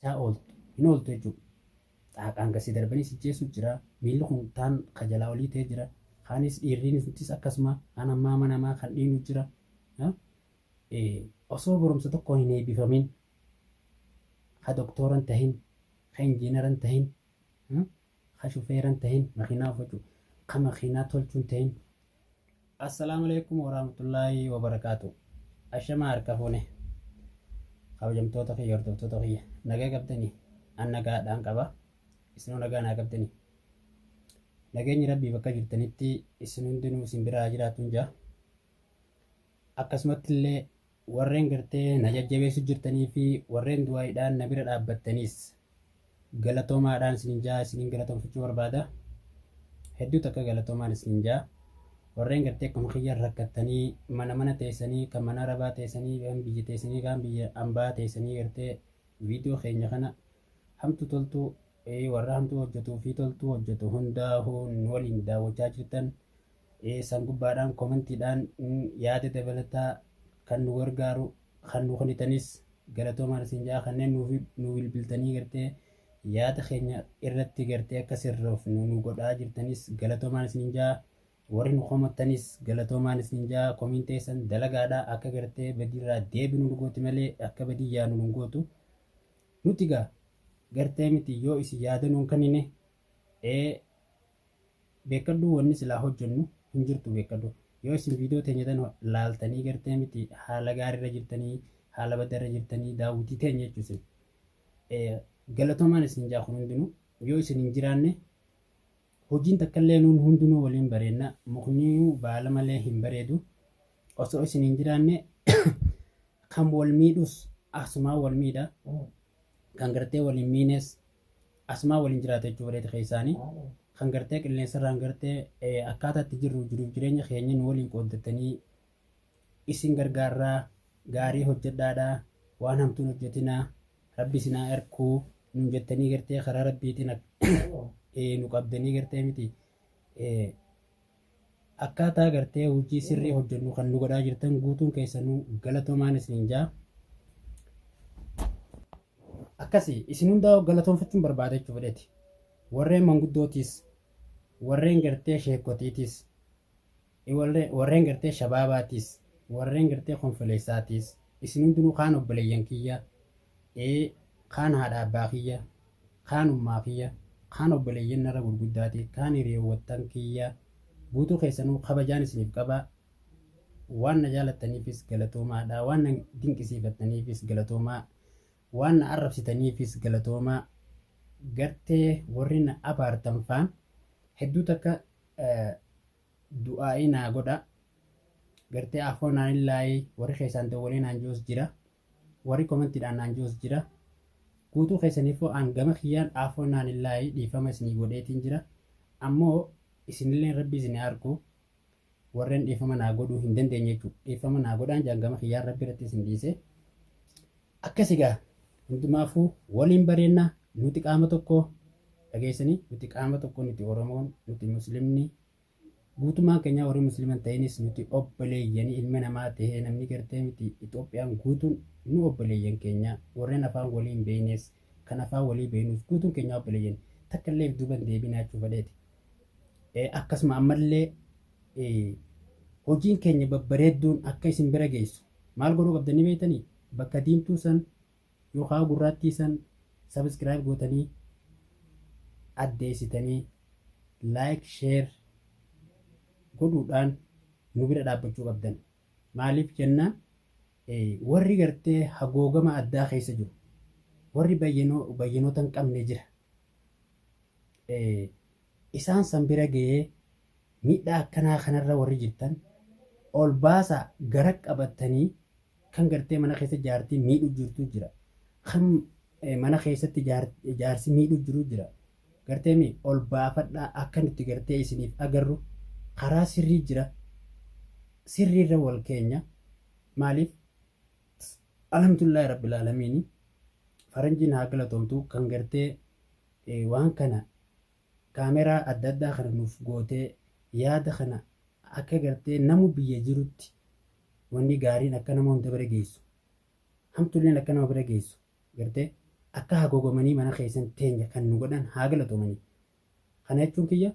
Taa ooltu hin ooltu jechuudha. Xaaqaan gasi darbanii si jeessu jira. Miilli kun taan ka jalaa olii ta'e jira. Kaanis dhiirriinis akkasuma kan ammaa manamaa kan dhiinu jira. Osoo barumsa tokkoon hin eebbifamin, ka doktooran tahin, ka injiinaran tahin, ka shufeeran tahin, makiinaa oofachuu, ka makiinaa tolchuun tahin. Assalaamu alaikum warahmatullaahi wabarakaatu. Ashamaa harka fuune. Kabajamtoota kiyya, hordoftoota kiyya, nagaa qabdanii? An nagaadhaan qaba. Isinoo nagaa naa qabdanii? Nageenyi Rabbii bakka jirtanitti isin hundinuu isin biraa jiraatuun jaa. Akkasumatti illee warreen gartee na jajjabeessu jirtanii fi warreen du'aayiidhaan na bira dhaabbattaniis galatoomaadhaan isinin jaa, isinin galatoomfachuu barbaada. Hedduu takka galatoomaan isinin jaa. Warreen gartee akkuma kiyya rakkattanii mana mana teessanii, kan mana arabaa teessanii, kan biyya teessanii, kan biyya ambaa teessanii gartee viidiyoo keenya kana hamtu toltuu, warra hamtuu hojjetuu fi toltuu hojjetu hundaa'uu nu waliin daawwachaa jirtan, san gubbaadhaan koomentiidhaan yaada dabalataa kan nu gargaaru kan nu kennitanis galatoomaan isin jaa. Kanneen nu bilbiltanii gartee yaada keenya irratti gartee akka sirroofnu nu godhaa jirtanis galatoomaan isin jaa. Warri nu komattanis galatoomaan isin jaa. Komiin teessan dalagaadha, akka gartee badiirraa deebinu nu gooti malee akka badii yaanu nu gootu. Nuti gaa gartee miti yoo isin yaada nuun kennine beekadhu, wanni silaa hojjennu hin jirtu beekadhu. Yoo isin viidiyoo teenya tan laaltanii gartee miti haala gaariirra jirtanii, haala badarra jirtanii, daawwitii teenya jechuu isin galatoomaan isin jaa. Kun hundinuu yoo isin hin jiraanne hojiin takkallee nuun hundinuu waliin bareenna, mukni baala malee hin bareedu. Osoo isin hin jiraanne kan wal miidhus asumaa wal miidha, kan gartee wal hin miines asumaa waliin jiraata jechuu bareeda. Keessaanii kan gartee qilleensarraan gartee akkaataa itti jirru jiruuf jireenya keenya nu waliin qooddatanii isin gargaarraa, gaarii hojjedhaadhaa, waan hamtuun hojjetinaa, rabbi isin haa erkuu nuun jettanii gartee karaa rabbiitiin nu qabdanii gartee miti akkaataa gartee hojii sirrii hojjennu kan nu godhaa jirtan guutuun keessanuu galatoomaan isin jaa. Akkasi isin hundaa galatoonfachuun barbaada jechuu fedheeti. Warreen manguddootis, warreen gartee sheekotiitis, warreen gartee shabaabaatis, warreen gartee konfoleessaatis, isin hundinuu kaan obboleeyyan kiyya, kaan haadha abbaa kiyya, kaan ummaa kiyya, kaan obboleeyyan narra gurguddaati, kaan hiriyoowwattan kiyya, guutuu keessanuu kabajaan isiniif qaba. Waan na jaalattaniifis galatoomaadha, waan na dinqisiifattaniifis galatoomaa, waan na arrabsitaniifis galatoomaa. Gartee warri na abaartan faan hedduu takka du'aa'ii naa godha. Gartee afoo naan illaayii warri keessaan dawwalee naan jiruus jira, warri komentiidhaan naan jiruus jira. Guutuu keessaniifuu aan gama kiyyaan afoo naan illaayii dhiifama isinii godheetiin jira. Ammoo isinilleen rabbi isinii argu, warreen dhiifama naa godhuu hin dandeenye jechuudha. Dhiifama naa godhaan jaan, gama kiyyaan rabbi irratti isin dhiise. Akkas egaa hundumaafuu waliin bareenna, nuti qaama tokko dhageessanii, nuti qaama tokko, nuti Oromoon, nuti Muslimni guutummaan keenya, warri Musliman ta'inis nuti obboleeyyanii ilma namaa ta'ee namni gartee miti Itoophiyaan guutuun nu obboleeyyan keenya, warreen afaan walii hin beeknes kan afaan walii beeknus guutuun keenya obboleeyyan, takka illee duuban deebinaa jechuu fedheeti. Akkasuma ammallee hojiin keenya babbareedduun akka isin bira geessu maal godhuu qabdanii beektanii? Bakka diimtuu san yookaan gurraattii san subscribe gootanii, addeessitanii, like, share godhuudhaan nu bira dhaabbachuu qabdan. Maaliif jennaan, warri gartee hagoogama addaa keessa jiru, warri bayyanoota hin qabne jira. Isaan san bira ga'ee miidhaa akkanaa kanarra warri jirtan ol baasaa gara qabattanii, kan gartee mana keessa jaartii miidhu jirtu jira. Kan mana keessatti jaarsi miidhu jiru jira. Gartee mi ol baafadhaa akka nuti gartee isiniif agarru karaa sirrii jira. Sirriirra wal keenya. Maaliif, alhamdulillahi rabbil aalamiini, faranjiin haa galatoomtu kan gartee waan kana kaameraa adda addaa kana nuuf gootee, yaada kana akka gartee namu biyya jirutti wanni gaariin akka nama hunda bira geessu, hamtulleen akka nama bira geessu gartee. Akka hagogamanii mana keessan teenya kan nu godhan haa galatoomanii. Kana jechuun kiyya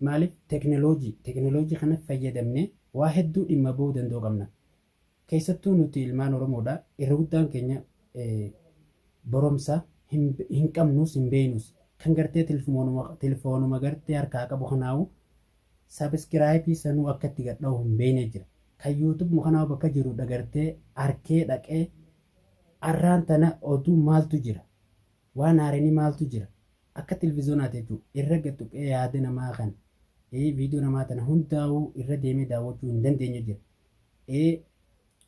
maaliif teekinooloojii kana fayyadamnee waa hedduu dhimma ba'uu danda'uu qabna. Keessattuu nuti ilmaan Oromoodha. Irra guddaan keenya barumsa hin qabnus hin beeknus. Kan gartee telefoonuma gartee harkaa qabu kanaa'u subscribe sanuu akka itti gadha'u hin beekne jira. Kan YouTube kanaa'u bakka jiru dhagartee arkee dhaqee arraan tana oduu maaltu jira? Waan haaranii maaltu jira? Akka televizoonaati jechuudha. Irra tuqee yaada namaa kan viidiyoo namaa tana hundaa'uu irra deemee daawwachuu hin dandeenye jira.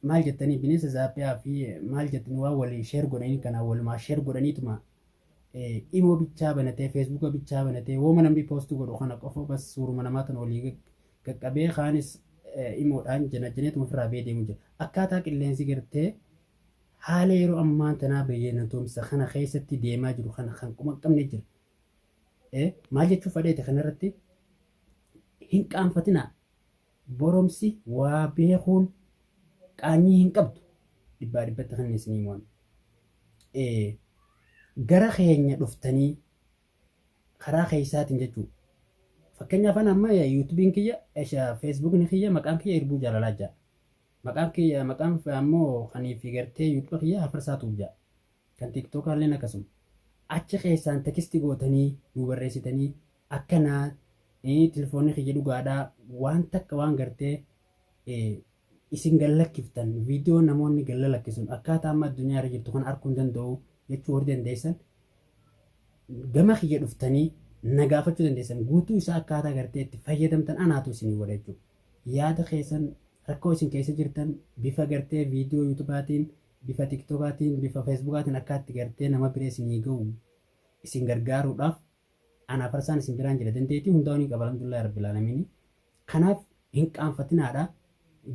Maal jettanii bineensa zaaphiyaa fi maal jettanii waan walii share godhanii kana walumaa share godhaniituma imo bichaa banatee, Facebooka bichaa banatee, wooma namni post godhu kana qofa bas suuruma namaa tana walii qaqqabee kaanis imoodhaan janajaneetuma ofirraa ba'ee deemu jira. Akkaataa qilleensi gartee haala yeroo ammaan tanaa bayyanatomsa kana keessatti deemaa jiru kana kan quba hin qabne jira. Maal jechuuf fadheete kanarratti hin qaanfatinaa. Boromsi waa beekuun qaanyii hin qabdu, dhibbaa dhibbatti kan isinii himuun. Gara keenya dhuftanii karaa keessaatiin jechuudha. Fakkeenyaaf ana amma YouTubeiin kiyya, Facebookni kiyya, maqaan kiyya Irbuu Jaalalaa jedha. Maqaan kiyya, maqaan ammoo kanii fi gartee YouTube kiyya Hafarsaa Tuub jedha. Kan TikTokaalleen akkasuma. Achi keessaan text gootanii nu barreessitanii akkanaa telefoonni kiyya dhugaadhaa waan takka waan gartee isin gallakkiftan, viidiyoo namoonni galla lakkisun akkaataa amma addunyaa irra jirtu kan arguu hin danda'u jechuu warri dandeessan gama kiyya dhuftanii na gaafachuu dandeessan. Guutuu isaa akkaataa gartee itti fayyadamtan anaatu isinii godha jechuudha. Yaada keessan, rakkoo isin keessa jirtan bifa gartee viidiyoo YouTubeaatiin, bifa TikTokaatiin, bifa Facebookaatiin akka itti gartee nama bira isinii ga'u isin gargaaruudhaaf ana Hafarsaan isin biraan jira. Dandeettii hundaa'uu ni qaba, alhamdulillahi rabbil aalamiin. Kanaaf hin qaanfatinaadha.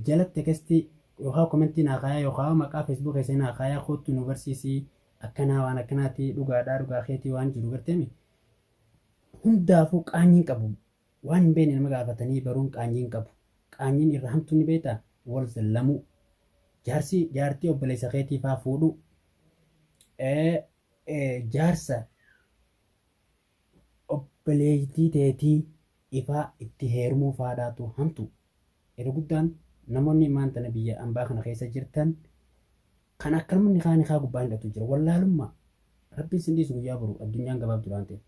Jalatti text yookaan comment naa kaayaa yookaan maqaa Facebook keessanii naa kaayaa, kootu nu barsiisii, akkanaa waan akkanaati, dhugaadhaa, dhugaa keetii waan jiru garteemi. Hundaafuu qaanyii hin qabu. Waan hin beekne nama gaafatanii baruun qaanyii hin qabu. Qaanyiin irra hamtuu ni beektaa? Wal lamuu. Jaarsi jaartii obboleessa keetii faa fuudhuu. Jaarsa obboleettii teetii ifaa itti heerumuu faadhaatu hamtu. Irra guddaan namoonni imaan tana biyya ambaa kana keessa jirtan kan akkanumni kaan kaa gubbaan hidhatu jira. Wallaalummaa. Rabbiin sin dhiisu guyyaa boru, addunyaan gabaabduu waan ta'eef.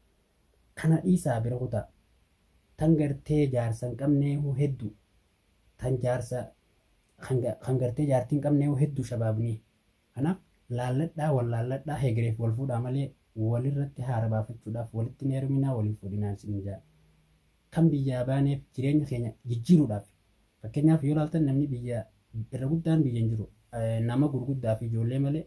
Kana dhiisaa bira kutaa. Tan gartee jaarsa hin qabnee hedduu. Tan jaarsa kan gartee jaartii hin qabnee hedduu shabaabni. Kanaaf laalladhaa, wal laalladhaa, hegereef wal fuudhaa malee walirratti haara baafachuudhaaf walitti hin heeruminaa, waliin fuudhinaan isin jaa. Kan biyyaa baaneef jireenya keenya jijjiiruudhaaf. Fakkeenyaaf yoo ilaaltan namni biyya irra guddaan biyya hin jiru. Nama gurguddaa fi ijoollee malee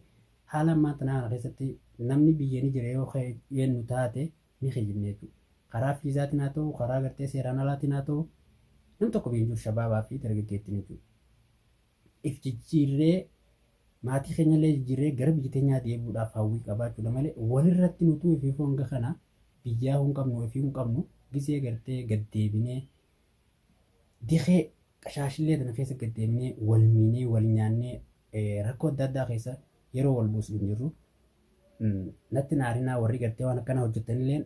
haala ammaa tanaa kana keessatti namni biyya ni jira yoo jennu taate ni kijibne jechuudha. Karaa fiizaatiin haa ta'u, karaa gartee seeraan alaatiin haa ta'u, nam tokko biyya hin jiru shabaabaa fi dargaggeettiin jechuudha. If jijjiirree, maatii keenyallee jijjiirree gara biyya teenyaa deebi'uudhaaf hawwii qabaachuudha malee walirratti nutuu ifiifuu hanga kana biyyaa hin qabnu, ifii hin qabnu gisee gartee gaddeebinee dikee qashaashillee tana keessa gaddeebinee wal miinee wal nyaannee rakkoo adda addaa keessa yeroo wal buusnu hin jirru. Natti naarinaa, warri gartee waan akkana hojjetanillee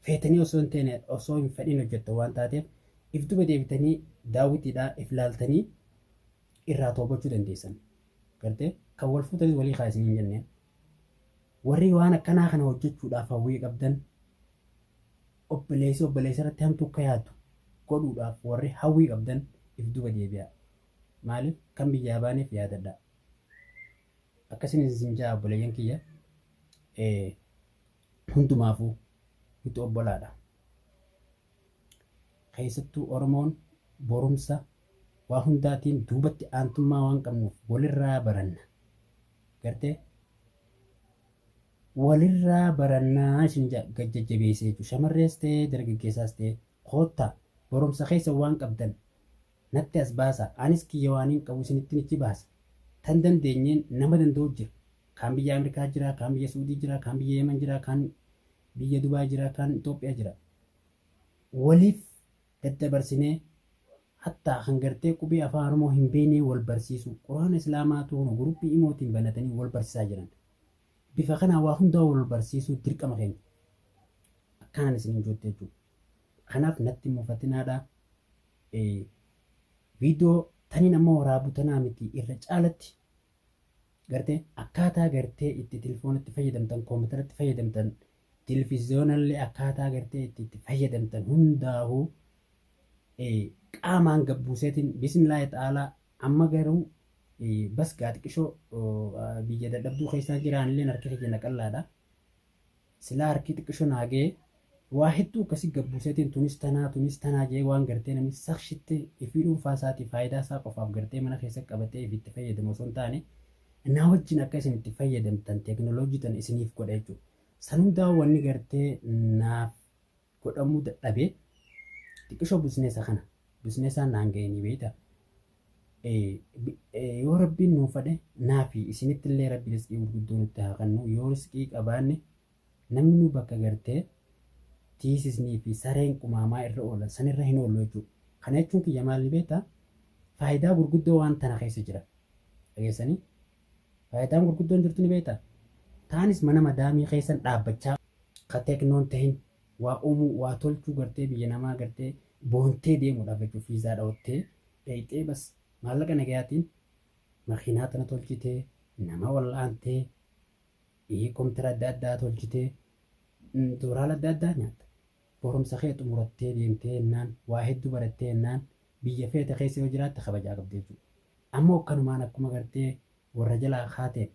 feetanii osoo hin teene, osoo hin fedhin hojjettan waan taateef if duba deebitanii daawwitiidhaa if laaltanii irraa toobachuu dandeessan. Gartee kan wal fuutanis walii kaasanii hin jenneen. Warri waan akkanaa kana hojjechuudhaaf hawwii qabdan, obboleessi obboleessa irratti hamtuu akka yaadu godhuudhaaf warri hawwii qabdan if duba deebi'a. Maaliif kan biyyaa baaneef yaadadha. Akkasiin isin jaa, obboleeyyan kiyya, hundumaafuu nuti obbolaadha. Keessattuu Oromoon borumsa waa hundaatiin duubatti aantummaa waan qabnuuf walirraa baranna. Gartee walirraa barannaa isin jajjabeessee jechuudha. Shamarrees ta'ee dargaggeessaas ta'ee koottaa barumsa keessa waan qabdan natti as baasa. Anis kiyya waan hin qabu isinitti nichi baasa. Tan dandeenyeen nama danda'u jira. Kaan biyya Ameerikaa jira, kaan biyya Suudii jira, kaan biyya Yemen jira, kaan biyya Dubaay jira, kaan Itoophiyaa jira. Waliif daddabarsinee hattaa kan gartee qubee afaan Oromoo hin beeknee wal barsiisu. Quraana Islaamaatu group imootiin banatanii wal barsiisaa jiran. Bifa kanaan waa hundaa wal barsiisuu dirqama keenya. Akkanaan isin hin jootte jechuudha. Kanaaf natti mufatinaadha. Viidiyoo taniin amma waraabu tanaa miti, irra caalatti gartee akkaataa gartee itti telefoonatti fayyadamtan, kompiitaratti fayyadamtan, televiziyoonallee akkaataa gartee itti fayyadamtan hundaa'uu qaamaan gabbuuseetiin bismillaahi ta'aalaa. Amma garuu bas gaa xiqqishoo biyya dadhabduu keessaa jiraanillee harki kiyya naqallaadha. Silaa harki xiqqishoo naagee waa hedduu akkasii gabbuuseetiin tunis tanaa tunis tanaa jee waan gartee namni sakshitti ifii dhuunfaa isaatii faayidaa isaa qofaaf gartee mana keessa qabatee ifitti fayyadamu osoo hin taane, naa wajjin akka isin itti fayyadamtan teekinooloojii tan isiniif godha jechuudha. San hundaa wanni gartee naaf godhamuu dadhabee xiqqishoo business kana businessaan naan ga'e ni beekta. Yoo rabbiin nuu fedhe naa fi isinitti illee rabbi riskii gurguddoo nutti haa kennu. Yoo riskii qabaanne, namni nu bakka gartee tiisisnii fi sareen qumaamaa irra oolan sanirra hin oollu jechuudha. Kana jechuun kiyya maal ni beektaa? Faayidaa gurguddoo waan tana keessa jira. Dhageessanii? Faayidaan gurguddoon jirtu ni beektaa? Taanis mana madaamii keessan dhaabbachaa ka teeknoon tahin waa uumuu, waa tolchuu, gartee biyya namaa gartee boontee deemuudhaaf jechuudha, fiizaa dhawattee dheeyxee bas maallaqa nagayaatiin makiinaa tana tolchitee, nama wal'aantee, kompiitara adda addaa tolchitee, dooraala adda addaa nyaatta. Barumsa kee xumurattee deemtee jennaan, waa hedduu barattee jennaan, biyya feete keessa yoo jiraatte kabajaa qabdi jechuudha. Ammoo akkanumaan akkuma gartee warra jalaa kaateen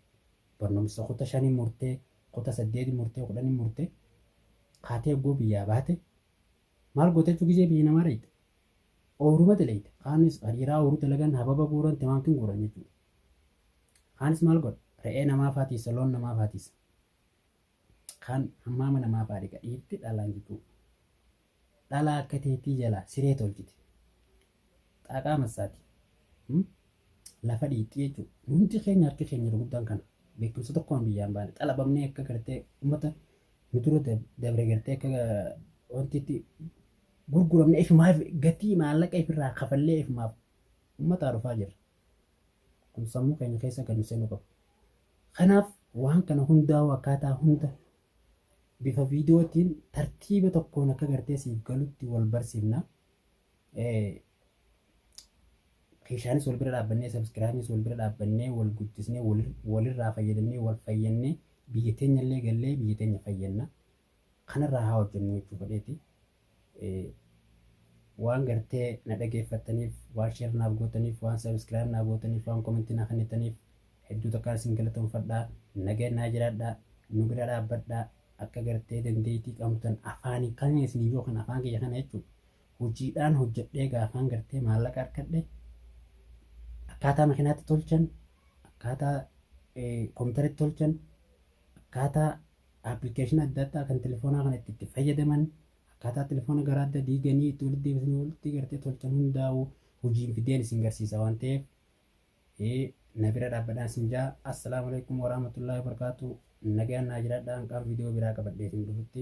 barnoomsa kuta shanii murtee, kuta saddeeti murtee, 10 murtee kaatee eggoo biyyaa baate maal goote jechuu? Gizee biyya namaa dheeyte ooruma daleeyte, kaanis hariiraa ooruu dalagan, hababa guuran, timaatiin guuran jechuudha. Kaanis maal godha? Re'ee namaa faatiisa, loon namaa faatiisa. Kaan hammaama namaa faa dhiqa, dhiirti dhalaan jechuudha. Dhalaa akka teetii jalaa siree tolchiti. Xaaqaa massaati. Lafa dhiixxii jechuudha. Hundi keenya harki keenya guddaan kana. Beekumsa tokkoon biyyaan baane xalabamnee akka gartee uummata nu dura dabre gartee akka wanti itti gurguramne ifumaaf gatii maallaqa ifirraa kafallee ifumaaf uummataa dhufaa jirra. Kun sammuu keenya keessa kan nu seenuu qabu. Kanaaf waan kana hundaa'u akkaataa hunda bifa viidiyootiin tartiiba tokkoon akka gartee siif galutti wal barsiifna. Keeshaanis wal bira dhaabbannee, subscribeis wal bira dhaabbannee, wal guddisnee, walirraa fayyadamnee, wal fayyannee, biyya teenya illee gallee biyya teenya fayyanna. Kanarraa haa hojjennu jechuu fedheeti. Waan gartee na dhageeffattaniif, waan share naaf gootaniif, waan subscribe naa gootaniif, waan commentii naa kennitaniif hedduu takkaan isin galatoomfadhaa. Nagaan naa jiraadhaa. Nu bira dhaabbadhaa. Akka gartee dandeettii qabdan afaanii kan isin yoo kan afaan kiyya kana jechuudha. Hojiidhaan hojjedhee gaafaan gartee maallaqa harkadhe akkaataa makiinaatti tolchan, akkaataa kompiitaratti tolchan, akkaataa appilikeeshinii adda addaa kan telefoonaa kana itti fayyadaman, akkaataa telefoona garaa adda diiganii itti walitti deebisanii walitti gartee tolchan hundaa'u hojiin fideen isin garsiisa waan ta'eef na bira dhaabbadhaan isin jaa. Assalaamu alaikum warahmatullaahi wabarakaatu. Nagaan naa jiraadhaa. Hanqaan viidiyoo biraa qabadhee isin dhufutti.